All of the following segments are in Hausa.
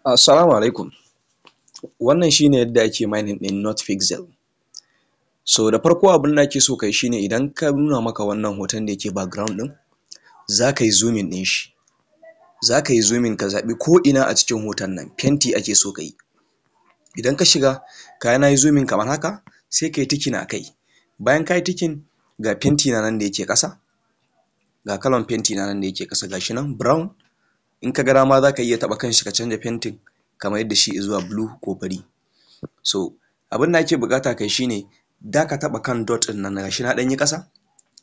Assalamu alaikum. Wannan shine yadda ake mining ɗin NotPixel. So da farko, abin da ake so kayi shine, idan ka nuna maka wannan hoton da yake background ɗin, zaka yi zooming ɗin shi. Zaka yi zooming, ka zaɓi ko ina a cikin hoton nan fenti ake so kayi. Idan ka shiga, ka nayi zooming kamar haka, sai kayi ticking a kai. Bayan kayi ticking, ga fenti na nan da yake ƙasa, ga kalan fenti na nan da yake ƙasa, gashi nan brown. In ka ga dama, zaka iya taɓa kanshi ka canja fentin ka mayar da shi izuwa blue ko fari. So abin da ake buƙata kayi shine, da ka taɓa kan dot ɗin nan, gashi na ɗan yi ƙasa,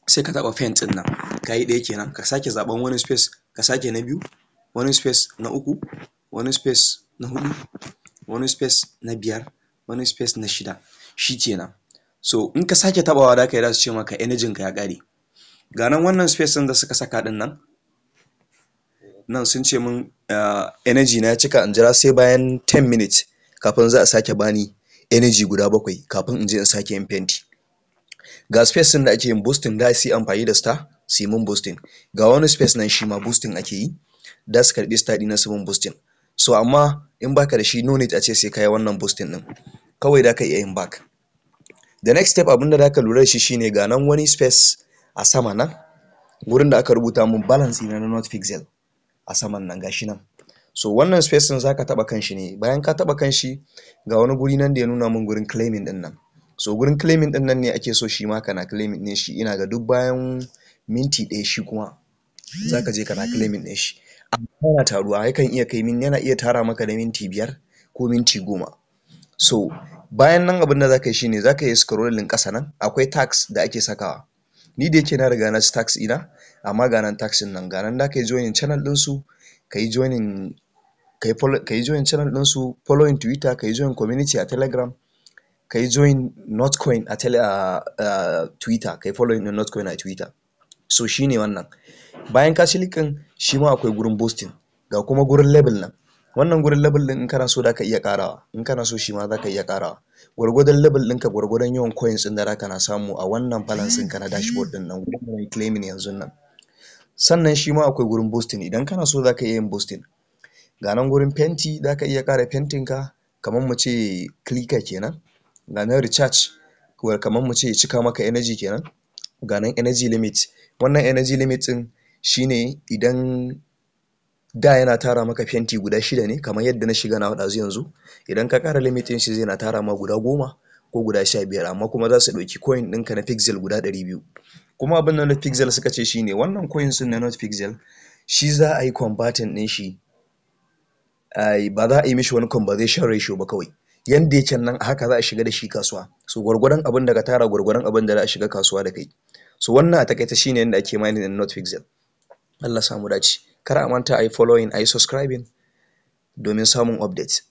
sai ka taɓa paint ɗin nan, kayi ɗaya kenan. Ka sake zaɓan wani space, ka sake na biyu, wani space na uku, wani space na huɗu, wani space na biyar, wani space na shida, shikenan. So in ka sake taɓawa, zaka yi, zasu ce maka energy ka ya ƙare. Ga nan wannan space ɗin da suka saka ɗin nan, nan sun ce min energy na ya cika, in jira sai bayan 10 minutes kafin za a sake bani energy guda bakwai kafin in je in sake yin fenti. Ga space ɗin da ake yin boosting, da su yi amfani da star su yi min boosting. Ga wani space nan, shi ma boosting ake yi, da su karɓi star ɗina su min boosting. So amma in baka da shi, no need a ce sai kayi wannan boosting ɗin, kawai da ka iya yin back. The next step, abin da zaka lura da shi shine, ga nan wani space a sama nan wurin da aka rubuta min balance ɗina na NotPixel a saman nan, gashi nan. So wannan space ɗin zaka taɓa kanshi ne. Bayan ka taɓa kanshi, ga wani guri nan da ya nuna min gurin claiming ɗin nan. So gurin claiming ɗin nan ne ake so shi ma kana claiming ɗin shi. Ina ga duk bayan minti 1 shi kuma zaka je kana claiming ɗin shi, amma yana taruwa, yakan iya kai min, yana iya tara maka da minti 5 ko minti 10. So bayan nan, abin da zaka yi shine, zaka yi scrolling ƙasa. Nan akwai task da ake sakawa. Ni da yake na riga na ci task ɗina, amma ga nan task ɗin nan, ga nan, zaka yi joining channel ɗinsu, ka yi joining, ka yi join channel ɗinsu, following Twitter, ka yi join community a Telegram, ka yi join Notcoin a tele a Twitter, ka yi following ɗin Notcoin a Twitter. So shine wannan. Bayan ka ci linkin, shi ma akwai gurin boosting, ga kuma gurin level nan. Wannan gurin level ɗin, in kana so zaka iya ƙarawa, in kana so shi ma zaka iya ƙarawa. Gwargwadon level ɗinka, gwargwadon yawan coins ɗin da zaka na samu a wannan balance ɗinka na dashboard ɗin nan, gurin da nayi claiming yanzun nan. Sannan shi ma akwai gurin boosting, idan kana so zaka iya yin boosting. Ga nan gurin fenti, zaka iya ƙara fentin ka, kamar mu ce clicker kenan. Ga nan recharge, kamar mu ce cika maka energy kenan. Ga nan energy limit. Wannan energy limit ɗin shine, idan da yana tara maka fenti guda shida ne, kamar yadda na shiga nawa ɗazu yanzu, idan ka ƙara limit ɗin shi, zai na tara ma guda 10 ko guda 15, amma kuma za su ɗauki coin ɗinka na pixel guda 200. Kuma abin da NotPixel suka ce shine, wannan coins ɗin na NotPixel, shi za a yi converting ɗin shi, ba za a yi mishi wani conversion ratio ba, kawai yanda yake nan haka za a shiga da shi kasuwa. So gwargwadon abin da ka tara, gwargwadon abin da za a shiga kasuwa da kai. So wannan a taƙaice shine yanda ake mining ɗin NotPixel. Allah sa mu dace. Kar a manta a yi following, a yi subscribing domin samun update.